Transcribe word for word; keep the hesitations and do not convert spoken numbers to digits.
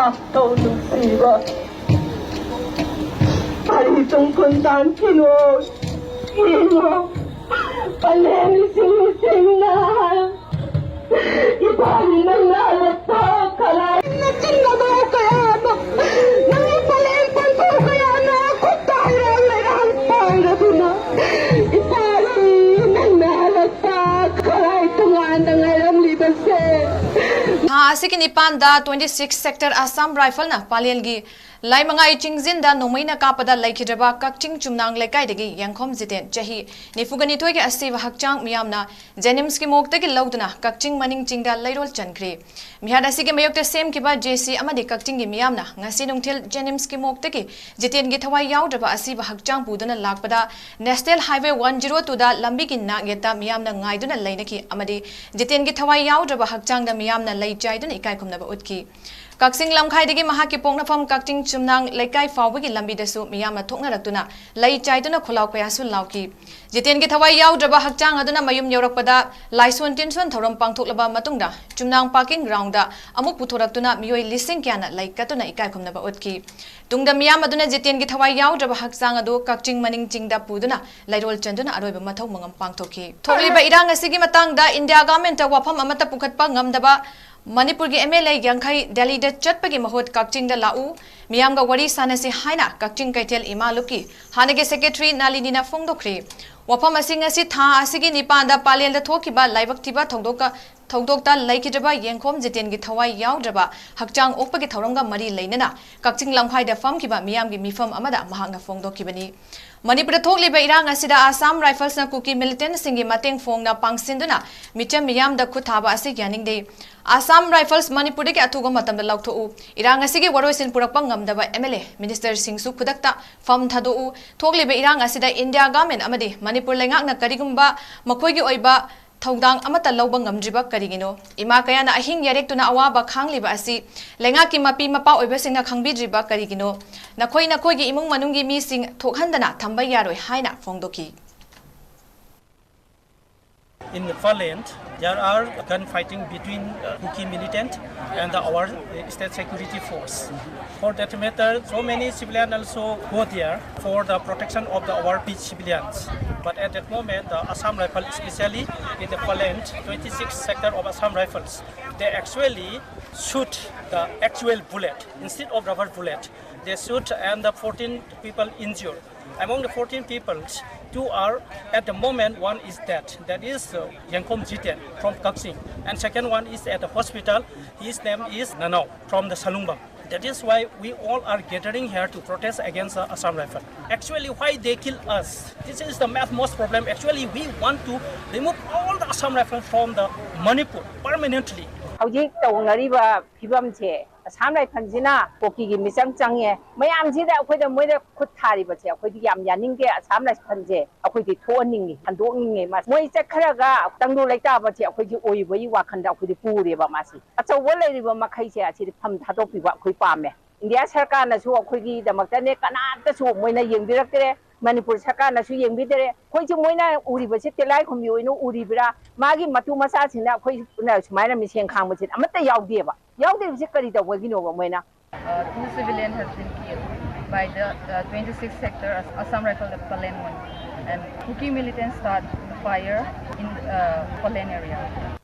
ꯃꯇꯧ ꯅꯨꯡꯁꯤꯕ ꯄꯥꯔꯤ ꯇꯨꯡ ꯀꯨꯟ ꯇꯥꯟꯈꯤꯅꯣ꯫ ꯌꯦꯡꯉꯣ, ꯄꯂꯦꯝ ꯏꯁꯤꯡ ꯏꯁꯤꯡꯅ ꯏꯄꯥꯒꯤ ꯅꯪꯅ ꯍꯜꯂꯛꯄ ꯈꯔ ꯅꯆꯤꯟ ꯅꯅꯥꯎ ꯀꯌꯥꯅ ꯅꯪꯒꯤ ꯄꯂꯦꯝ ꯄꯟꯊꯧ ꯀꯌꯥꯅ ꯈꯨꯠꯇ ꯍꯩꯔꯥꯡ ꯂꯩꯔꯥꯡ ꯄꯥꯏꯔꯗꯨꯅ ꯏꯄꯥꯒꯤ ꯅꯪꯅ ꯍꯜꯂꯛꯄ ꯈꯔ ꯇꯣꯉꯥꯟꯅ ꯉꯥꯏꯔꯝꯂꯤꯕꯁꯦ꯫ ꯊꯥ ꯑꯁꯤꯒꯤ ꯅꯤꯄꯥꯟꯗ twenty six sector Assam Rifle ꯅ ꯄꯥꯂꯦꯜꯒꯤ ꯂꯥꯏꯃꯉꯥꯏ ꯆꯤꯡꯖꯤꯟꯗ ꯅꯣꯡꯃꯩꯅ ꯀꯥꯞꯄꯗ ꯂꯩꯈꯤꯗ꯭ꯔꯕ ꯀꯛꯆꯤꯡ ꯆꯨꯝꯅꯥꯡ ꯂꯩꯀꯥꯏꯗꯒꯤ ꯌꯦꯡꯈꯣꯝ ꯖꯤꯇꯦꯟ, ꯆꯍꯤ ꯅꯤꯐꯨꯒ ꯅꯤꯊꯣꯏꯒꯤ ꯑꯁꯤꯕ ꯍꯛꯆꯥꯡ ꯃꯤꯌꯥꯝꯅ ꯖꯦꯅꯤꯝꯁꯀꯤ ꯃꯣꯛꯇꯒꯤ ꯂꯧꯗꯨꯅ ꯀꯛꯆꯤꯡ ꯃꯅꯤꯡ ꯆꯤꯡꯗ ꯂꯩꯔꯣꯜ ꯆꯟꯈ꯭ꯔꯦ꯫ ꯃꯤꯍꯥꯠ ꯑꯁꯤꯒꯤ ꯃꯥꯌꯣꯛꯇ ꯁꯦꯝꯈꯤꯕ ꯖꯦ ꯁꯤ ꯑꯃꯗꯤ ꯀꯛꯆꯤꯡꯒꯤ ꯃꯤꯌꯥꯝꯅ ꯉꯁꯤ ꯅꯨꯡꯊꯤꯜ ꯖꯦꯅꯤꯝꯁꯀꯤ ꯃꯣꯛꯇꯒꯤ ꯖꯤꯇꯦꯟꯒꯤ ꯊꯋꯥꯏ ꯌꯥꯎꯗ꯭ꯔꯕ ꯑꯁꯤꯕ ꯍꯛꯆꯥꯡ ꯄꯨꯗꯨꯅ ꯂꯥꯛꯄꯗ National Highway one zero two ꯗ ꯂꯝꯕꯤꯒꯤ ꯅꯥꯛ ꯌꯦꯠꯇ ꯃꯤꯌꯥꯝꯅ ꯉꯥꯏꯗꯨꯅ ꯂꯩꯅꯈꯤ ꯑꯃꯗꯤ ꯖꯤꯇꯦꯟꯒꯤ ꯊꯋꯥꯏ ꯌꯥꯎꯗ꯭ꯔꯕ ꯍꯛꯆꯥꯡꯗ ꯃꯤꯌꯥꯝꯅ ꯂꯩ ꯆꯥꯏꯗꯨꯅ ꯏꯀꯥꯏ ꯈꯨꯝꯅꯕ ꯎꯠꯈꯤ꯫ ꯀꯛꯆꯤꯡ ꯂꯝꯈꯥꯏꯗꯒꯤ ꯃꯍꯥꯛꯀꯤ ꯄꯣꯛꯅꯐꯝ ꯀꯛꯆꯤꯡ ꯆꯨꯝꯅꯥꯡ ꯂꯩꯀꯥꯏ ꯐꯥꯎꯕꯒꯤ ꯂꯝꯕꯤꯗꯁꯨ ꯃꯤꯌꯥꯝꯅ ꯊꯣꯛꯅꯔꯛꯇꯨꯅ ꯂꯩ ꯆꯥꯏꯗꯨꯅ ꯈꯣꯜꯂꯥꯎ ꯀꯌꯥꯁꯨ ꯂꯥꯎꯈꯤ꯫ ꯖꯤꯇꯦꯟꯒꯤ ꯊꯋꯥꯏ ꯌꯥꯎꯗ꯭ꯔꯕ ꯍꯛꯆꯥꯡ ꯑꯗꯨꯅ ꯃꯌꯨꯝ ꯌꯧꯔꯛꯄꯗ ꯂꯥꯏꯁꯣꯟ ꯇꯤꯟꯁꯣꯟ ꯊꯧꯔꯝ ꯄꯥꯡꯊꯣꯛꯂꯕ ꯃꯇꯨꯡꯗ ꯆꯨꯝꯅꯥꯡ parking ground ꯗ ꯑꯃꯨꯛ ꯄꯨꯊꯣꯔꯛꯇꯨꯅ ꯃꯤꯑꯣꯏ ꯂꯤꯁꯤꯡ ꯀꯌꯥꯅ ꯂꯩ ꯀꯠꯇꯨꯅ ꯏꯀꯥꯏ ꯈꯨꯝꯅꯕ ꯎꯠꯈꯤ꯫ ꯇꯨꯡꯗ ꯃꯤꯌꯥꯝ ꯑꯗꯨꯅ ꯖꯤꯇꯦꯟꯒꯤ ꯊꯋꯥꯏ ꯌꯥꯎꯗ꯭ꯔꯕ ꯍꯛꯆꯥꯡ ꯑꯗꯨ ꯀꯛꯆꯤꯡ ꯃꯅꯤꯡ ꯆꯤꯡꯗ ꯄꯨꯗꯨꯅ ꯂꯩꯔꯣꯜ ꯆꯟꯗꯨꯅ ꯑꯔꯣꯏꯕ ꯃꯊꯧ ꯃꯉꯝ ꯄꯥꯡꯊꯣꯛꯈꯤ꯫ ꯊꯣꯛꯂꯤꯕ ꯏꯔꯥꯡ ꯑꯁꯤꯒꯤ ꯃꯇꯥꯡꯗ ꯏꯟꯗꯤꯌꯥ ꯒꯚꯔꯟꯃꯦꯟꯠꯇ ꯋꯥꯐꯝ ꯑꯃꯠꯇ ꯄꯨꯈꯠꯄ ꯉꯝꯗꯕ ꯃꯅꯤꯄꯨꯔꯒꯤ ꯑꯦꯝ ꯑꯦꯜ ꯑꯦ ꯌꯥꯡꯈꯩ ꯗꯦꯜꯂꯤꯗ ꯆꯠꯄꯒꯤ ꯃꯍꯨꯠ ꯀꯛꯆꯤꯡꯗ ꯂꯥꯛꯎ, ꯃꯤꯌꯥꯝꯒ ꯋꯥꯔꯤ ꯁꯥꯟꯅꯁꯤ ꯍꯥꯏꯅ ꯀꯛꯆꯤꯡ ꯀꯩꯊꯦꯜ ꯏꯃꯥ ꯂꯨꯞꯀꯤ ꯍꯥꯟꯅꯒꯤ ꯁꯦꯀ꯭ꯔꯦꯇꯔꯤ ꯅꯥꯂꯤꯅꯤꯅ ꯐꯣꯡꯗꯣꯛꯈ꯭ꯔꯦ꯫ ꯋꯥꯐꯝ ꯑꯁꯤ ꯉꯁꯤ ꯊꯥ ꯑꯁꯤꯒꯤ ꯅꯤꯄꯥꯟꯗ ꯄꯥꯂꯦꯜꯗ ꯊꯣꯛꯈꯤꯕ ꯂꯥꯏꯕꯛ ꯊꯤꯕ ꯊꯧꯗꯣꯛꯀ ꯊꯧꯗꯣꯛꯇ ꯂꯩꯈꯤꯗ꯭ꯔꯕ ꯌꯦꯡꯈꯣꯝ ꯖꯤꯇꯦꯟꯒꯤ ꯊꯋꯥꯏ ꯌꯥꯎꯗ꯭ꯔꯕ ꯍꯛꯆꯥꯡ ꯑꯣꯛꯄꯒꯤ ꯊꯧꯔꯝꯒ ꯃꯔꯤ ꯂꯩꯅꯅ ꯀꯛꯆꯤꯡ ꯂꯝꯈꯥꯏꯗ ꯐꯝꯈꯤꯕ ꯃꯤꯌꯥꯝꯒꯤ ꯃꯤꯐꯝ ꯑꯃꯗ ꯃꯍꯥꯛꯅ ꯐꯣꯡꯗꯣꯛꯈꯤꯕꯅꯤ꯫ ꯃꯅꯤꯄꯨꯔꯗ ꯊꯣꯛꯂꯤꯕ ꯏꯔꯥꯡ ꯑꯁꯤꯗ ꯑꯁꯥꯝ ꯔꯥꯏꯐꯜꯁꯅ ꯀꯨꯀꯤ ꯃꯤꯂꯤꯇꯦꯟꯠꯁꯤꯡꯒꯤ ꯃꯇꯦꯡ ꯐꯣꯡꯅ ꯄꯥꯡꯁꯤꯟꯗꯨꯅ ꯃꯤꯆꯝ ꯃꯤꯌꯥꯝꯗ ꯈꯨꯠ ꯊꯥꯕ ꯑꯁꯤ ꯌꯥꯅꯤꯡꯗꯦ꯫ ꯑꯁꯥꯝ ꯔꯥꯏꯐꯜꯁ ꯃꯅꯤꯄꯨꯔꯗꯒꯤ ꯑꯊꯨꯕ ꯃꯇꯝꯗ ꯂꯧꯊꯣꯛꯎ꯫ ꯏꯔꯥꯡ ꯑꯁꯤꯒꯤ ꯋꯥꯔꯣꯏꯁꯤꯟ ꯄꯨꯔꯛꯄ ꯉꯝꯗꯕ ꯑꯦꯝ ꯑꯦꯜ ꯑꯦ, ꯃꯤꯅꯤꯁꯇꯔꯁꯤꯡꯁꯨ ꯈꯨꯗꯛꯇ ꯐꯝ ꯊꯥꯗꯣꯛꯎ꯫ ꯊꯣꯛꯂꯤꯕ ꯏꯔꯥꯡ ꯑꯁꯤꯗ ꯏꯟꯗꯤꯌꯥ ꯒꯚꯔꯟꯃꯦꯟꯠ ꯑꯃꯗꯤ ꯃꯅꯤꯄꯨꯔ ꯂꯩꯉꯥꯛꯅ ꯀꯔꯤꯒꯨꯝꯕ ꯃꯈꯣꯏꯒꯤ ꯑꯣꯏꯕ ꯊꯧꯗꯥꯡ ꯑꯃꯠꯇ ꯂꯧꯕ ꯉꯝꯗ꯭ꯔꯤꯕ ꯀꯔꯤꯒꯤꯅꯣ? ꯏꯃꯥ ꯀꯌꯥꯅ ꯑꯍꯤꯡ ꯌꯥꯔꯦꯛꯇꯨꯅ ꯑꯋꯥꯕ ꯈꯥꯡꯂꯤꯕ ꯑꯁꯤ ꯂꯩꯉꯥꯛꯀꯤ ꯃꯄꯤ ꯃꯄꯥ ꯑꯣꯏꯕꯁꯤꯡꯅ ꯈꯪꯕꯤꯗ꯭ꯔꯤꯕ ꯀꯔꯤꯒꯤꯅꯣ? ꯅꯈꯣꯏ ꯅꯈꯣꯏꯒꯤ ꯏꯃꯨꯡ ꯃꯅꯨꯡꯒꯤ ꯃꯤꯁꯤꯡ ꯊꯣꯛꯍꯟꯗꯅ ꯊꯝꯕ ꯌꯥꯔꯣꯏ ꯍꯥꯏꯅ ꯐꯣꯡꯗꯣꯛꯈꯤ꯫ In Pallel, there are gunfighting between uh, Kuki militant and our uh, state security force. For that matter, so many civilians also go there for the protection of the our peace civilians. But at that moment, the Assam Rifle, especially in the Pallel twenty-six sector of Assam Rifles, they actually shoot the actual bullet instead of rubber bullet. They shoot and the fourteen people injured. Among the fourteen people, two are at the moment, one is dead. That is uh, Yangkom Jiten from Kaksing. And second one is at the hospital. His name is Nanao from the Salungbang. That is why we all are gathering here to protest against the Assam Rifle. Actually, why they kill us? This is the math most problem. Actually, we want to remove all the Assam Rifle from the Manipur permanently. ꯍꯧꯖꯤꯛ ꯇꯧꯅꯔꯤꯕ ꯐꯤꯕꯝꯁꯦ, ꯑꯁꯥꯝ ꯔꯥꯏꯐꯜꯁꯤꯅ ꯀꯨꯀꯤꯒꯤ ꯃꯤꯆꯪ ꯆꯪꯉꯦ꯫ ꯃꯌꯥꯝꯁꯤꯗ ꯑꯩꯈꯣꯏꯗ, ꯃꯣꯏꯗ ꯈꯨꯠ ꯊꯥꯔꯤꯕꯁꯦ ꯑꯩꯈꯣꯏꯗꯤ ꯌꯥꯝ ꯌꯥꯅꯤꯡꯗꯦ꯫ ꯑꯁꯥꯝ ꯔꯥꯏꯐꯜꯁꯦ ꯑꯩꯈꯣꯏꯗꯤ ꯊꯣꯛꯍꯟꯅꯤꯡꯉꯤ, ꯍꯟꯗꯣꯛꯅꯤꯡꯉꯤ꯫ ꯃꯣꯏ ꯆꯠꯈ꯭ꯔꯒ ꯇꯪꯗꯨ ꯂꯩꯇꯥꯕꯁꯦ ꯑꯩꯈꯣꯏꯒꯤ ꯑꯣꯏꯕꯒꯤ ꯋꯥꯈꯜꯗ ꯑꯩꯈꯣꯏꯗꯤ ꯄꯨꯔꯦꯕ꯫ ꯃꯥꯁꯤ ꯑꯆꯧꯕ ꯂꯩꯔꯤꯕ ꯃꯈꯩꯁꯦ ꯑꯁꯤꯗꯤ ꯐꯝ ꯊꯥꯗꯣꯛꯄꯤꯕ ꯑꯩꯈꯣꯏ ꯄꯥꯝꯃꯦ꯫ ꯏꯟꯗꯤꯌꯥ ꯁꯔꯀꯥꯔꯅꯁꯨ ꯑꯩꯈꯣꯏꯒꯤꯗꯃꯛꯇꯅꯦ ꯀꯅꯥꯝꯇꯁꯨ ꯃꯣꯏꯅ ꯌꯦꯡꯕꯤꯔꯛꯇ꯭ꯔꯦ꯫ ꯃꯅꯤꯄꯨꯔ ꯁꯔꯀꯥꯔꯅꯁꯨ ꯌꯦꯡꯕꯤꯗꯔꯦ꯫ ꯑꯩꯈꯣꯏꯁꯦ ꯃꯣꯏꯅ ꯎꯔꯤꯕꯁꯦ ꯇꯤꯜꯂꯥꯏꯈꯨꯝꯕꯤ ꯑꯣꯏꯅ ꯎꯔꯤꯕ꯭ꯔꯥ? ꯃꯥꯒꯤ ꯃꯇꯨ ꯃꯆꯥꯁꯤꯡꯅ ꯑꯩꯈꯣꯏꯅ ꯁꯨꯃꯥꯏꯅ ꯃꯤꯁꯦꯟ ꯈꯥꯡꯕꯁꯦ ꯑꯃꯠꯇ ꯌꯥꯎꯗꯦꯕ꯫ ꯌꯥꯎꯗ꯭ꯔꯤꯕꯁꯦ ꯀꯔꯤ ꯇꯧꯕꯒꯤꯅꯣꯕ ꯃꯣꯏꯅ? Uh, two civilians have been killed by the uh, twenty-sixth sector As- Assam Rifle, the Pallel one, and Kuki militants start the fire in uh, Pallel area.